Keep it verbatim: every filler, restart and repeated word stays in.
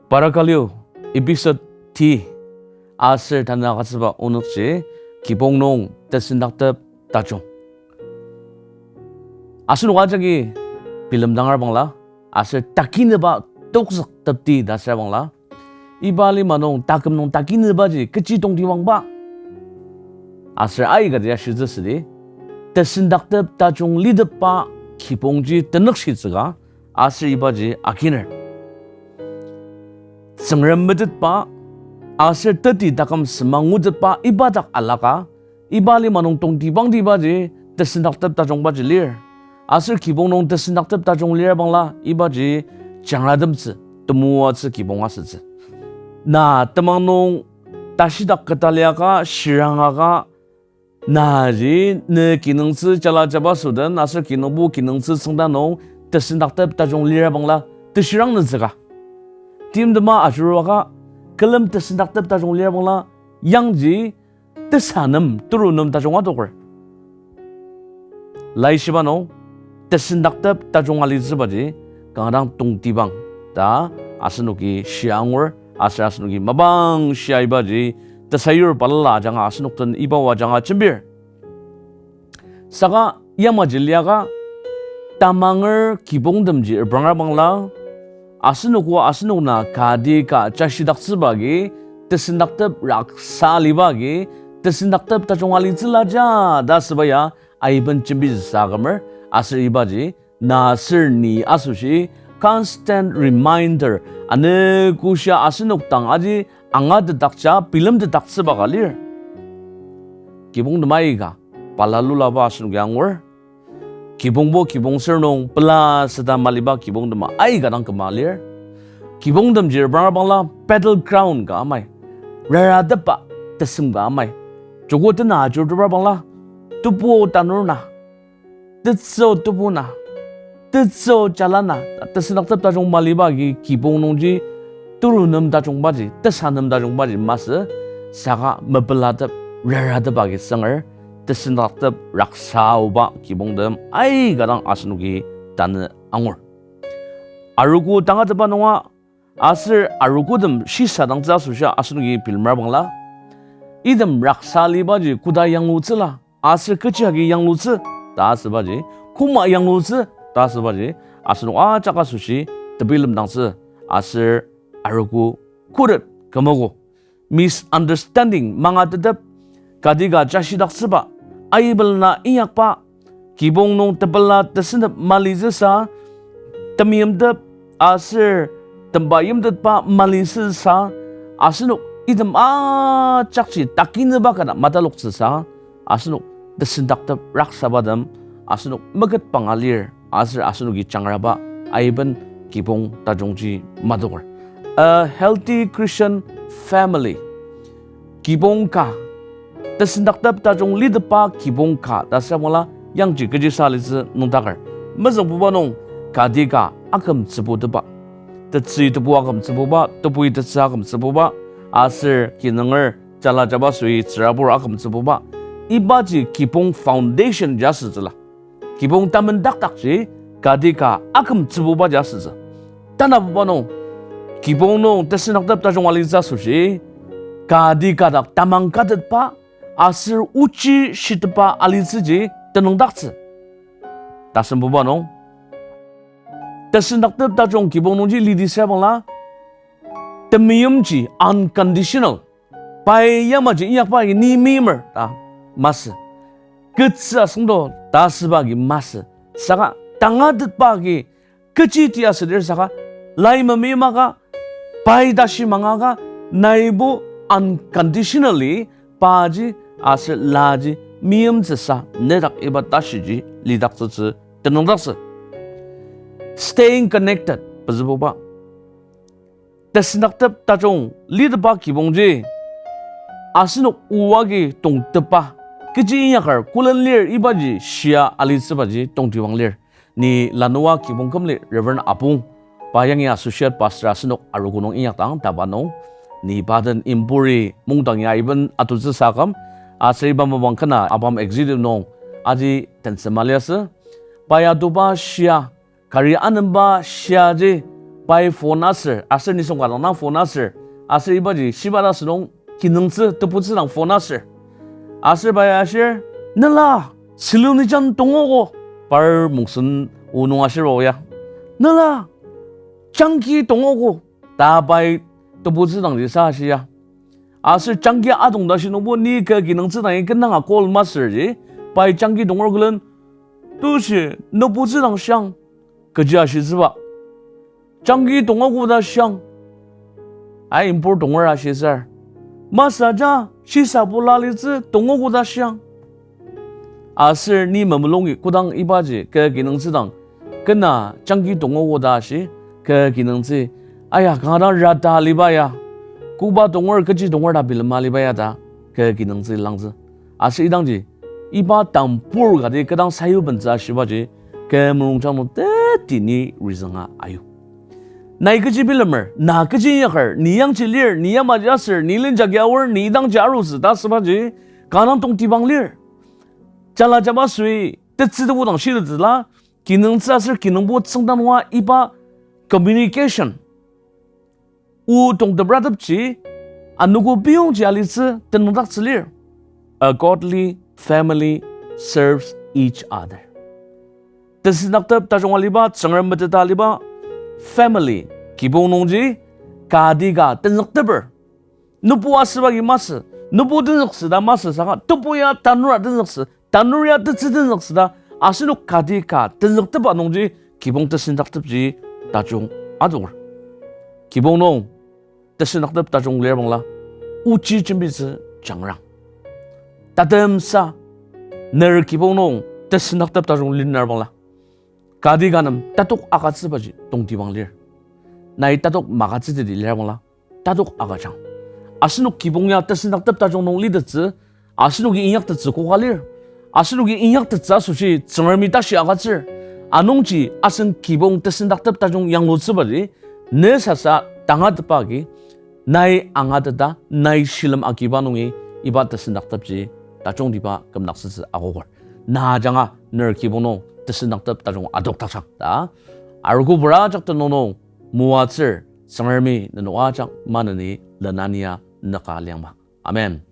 Parakalio episode ti aser tanü agütsüba onükji kibong nung tesendaktep tajung. Asenok ajaki bilemdanger bangla, aser takinüba tokzüktepti ta asür bangla, iba lima nung taküm nung takinübaji kechi tongtibangba aser aikati ashitsü südi, tesendaktep tajung litepba kibongji tenükshitsüka aser ibaji akiner. Tsüngrem metetba aser teti taküm sema ngutetba iba dak alaka, iba lima nung tongtibangtibaji tesendaktep tajungbaji lir. Aser kibong nung tesendaktep tajung lir bangla ibaji jangratemtsü, temoatsü kibong asütsü. Na temang nung tashidak ketaliaka, shirangaka, naji ne kinungtsü jala jabaso den aser kinungpo kinungtsü tsüngda nung tesendaktep tajung lir bangla teshirang nütsüka. Timtema ajuruaka, külem tesendaktep tajung lir bangla yangji tesa nem, turu nem tajung adoker. Laishiba nung tesendaktep tajung alitsübaji kanga dang tongtibang ta asenoki shia angur, aser asenoki mapang shia ibaji tesayur balala ajanga asenok den iba o ajanga jembir. Saka yamaji liaka, tamanger kibongtemji repranga bangla, asenoko asenok na kati ka jashidaktsüba agi, tesendaktep raksa aliba agi, tesendaktep tajung alitsüla ja ta asüba ya aiben jembitsüsa akümer, aser ibaji na aser ni asoshi constant reminder, anogoshia asenok dang aji angatetdakja bilemtetdaktsüba ka lir. Kibongtem aika pela lulaba asenoki angur. Kibongbo kibong ser nung pela süda maliba kibongtem aika dang küma lir. Kibongtemji repranga bangla battleground ka amai, raratepa tesem ka amai. Joko tena ajurtepa bangla, tebu tanur na, tetsü tebu na, tetsü jala na, tesendaktep tajung maliba agi kibong nungji turu nem tajungbaji, tesa nem tajungbaji masü, saka mepelatep, raratepa agi sünger, tesendaktep raksa aoba kibongtem aika dang asenoki tanü angur. Arogo tangatetba nunga, aser arogotem shisadangtsü asoshi asenoki bilemra bangla, item raksa alibaji koda yanglutsüla, aser kechi agi yanglutsü ta asübaji, koma yanglutsü ta asübaji, asenok ajak asoshi tebilemdangtsü, aser arogo khuret kümogo, misunderstanding mangatetep, kati ka jashidaktsüba, aibelena inyakba, kibong nung tepela tesünep malitsüsa, temeimtep aser temba yimtetba malitsüsa, asenok item ajakji takinüba kata mataloktsüsa, asenok tesendaktep raksabatem asenok meketbanga lir, aser asenoki jangraba aiben kibong tajungji madoker. A healthy Christian family. Kibong ka, tesendaktep tajung litepba kibong ka ta asübangla yangji kechisa alitsü nüngdaker. Mezüngbuba nung kati ka akümtsübutepba, tetsü tebu akümtsübuba, tebui tetsü akümtsübuba, aser kinunger jala jabasoi tsürabur akümtsübuba, ibaji kibong foundation ji asütsüla. Kibong tamendakdakji kati ka akümtsübubaji asütsü. Tanabuba nung, kibong nung tesendaktep tajung alitsü asoshi, kati ka dak tamang katetba aser ochi shitepba alitsüji tenüngdaktsü. Tasembuba nung, tesendaktep tajung kibong nungji lidi süra bangla, temeimji unconditional, pai yamaji inyakba agi ni meimer ta masü, ketsü asüngdo ta asüba agi masü. Saka tangatetba agi kechi tia südir saka, lai memeimaka, pai tashi mangaka, naibo unconditionally paji aser laji meimtsüsa nedak iba tashiji lidaktsütsü tenüngdaktsü. Staying connected pezübuba, tesendaktep tajung litepba kibongji asenok o agi tongtepba, kechi inyaker kolen lir ibaji shia alitsübaji tongtibang lir. Ni lanua kibong kümli Reverend Apong, pa yangi associate pastor asenok arogo nung inyakdang taba nung, ni pa den impuri mungdang ya iben atutsü saküm, aser iba mapang kena ABAM executive nung aji tensema liasü. Pa ya atuba shia, kari anemba shiaji, pai phone asür, aser nisung ka dang dang phone asür, aser ibaji shiba ta sünung kinungtsü tebutsü dang phone asür. Aser pai ashir, nela, siluni jan tongogo, par mungsen o nung ashir o ya. Nela, jangki tongogo, ta pai tebutsü dangji sa ashi ya. Aser jangki atong ta shi nungbo ni kü kinungtsü dangi kenanga call masürji, pai jangki tonger külen, tushi, nübutsü dang shiang, kechi ashitsüba. Jangki tongogo ta shiang. Ai impur tonger ashitsür. Masü ja, shisa bula litsü tongogo ta shiang. Aser ni memulungi kodang ibaji kü kinungtsü dang kena jangki tongogo ta ashi, kü kinungtsü, aya, kanga dang rata aliba ya, koba tonger kechi tonger ta bilema aliba ya ta, kü kinungtsü langtsü. Aser idangji, iba tambur kati kü dang sayu bentsü ashibaji, kü mulungjang nung teti ni reason-a ayu. Nai kechi bilemer, na kechi inyaker, ni yangji lir, ni yamaji aser, ni lenjagi aor, ni idangji arutsü ta asübaji, kanga dang tongtibang lir. Jala jaba sui, tetsü tebu dang shitettsüla, kinungtsü aser kinungpo tsüngda nunga iba communication o tongtepratepji, anogo piyongji alitsü tenüngdaktsü lir. A godly family serves each other. Tesendaktep tajung aliba, Tsüngrem meteta aliba family, kibong nungji, kati ka tenzükteper. Nübu asüba agi masü, nübu tenzüksü ta masü saka, tebu ya tanur ya tenzüksü, tanur ya tetsü tenzüksü ta, asenok kati ka tenzüktepa nungji kibong tesendaktepji tajung adoker. Kibong nung tesendaktep tajung lir bangla, ochi jembitsü jangrang. Tatemsa, ner kibong nung tesendaktep tajung liner bangla, kati ka nem tatok agütsübaji tongtibang lir. Nai tatok magütsüteti lir bangla, tatok agüjang. Asenok kibong ya tesendaktep tajung nung litettsü, asenoki inyaktettsü koka lir. Asenoki inyaktettsü asoshi Tsüngremi tashi agütsür. Anungji asen kibong tesendaktep tajung yanglutsübaji, ne sasa tangatetba agi, nai angateta, nai shilem agiba nungi iba tesendaktepji tajungtiba kümdaktsütsü akoker. Na ajanga ner kibong nung tesendaktep tajung adokdakjang ta, arogobur ajak tenüng nung moatsür Tsüngremi nenok ajak maneni lenania nüka liangma. Amen.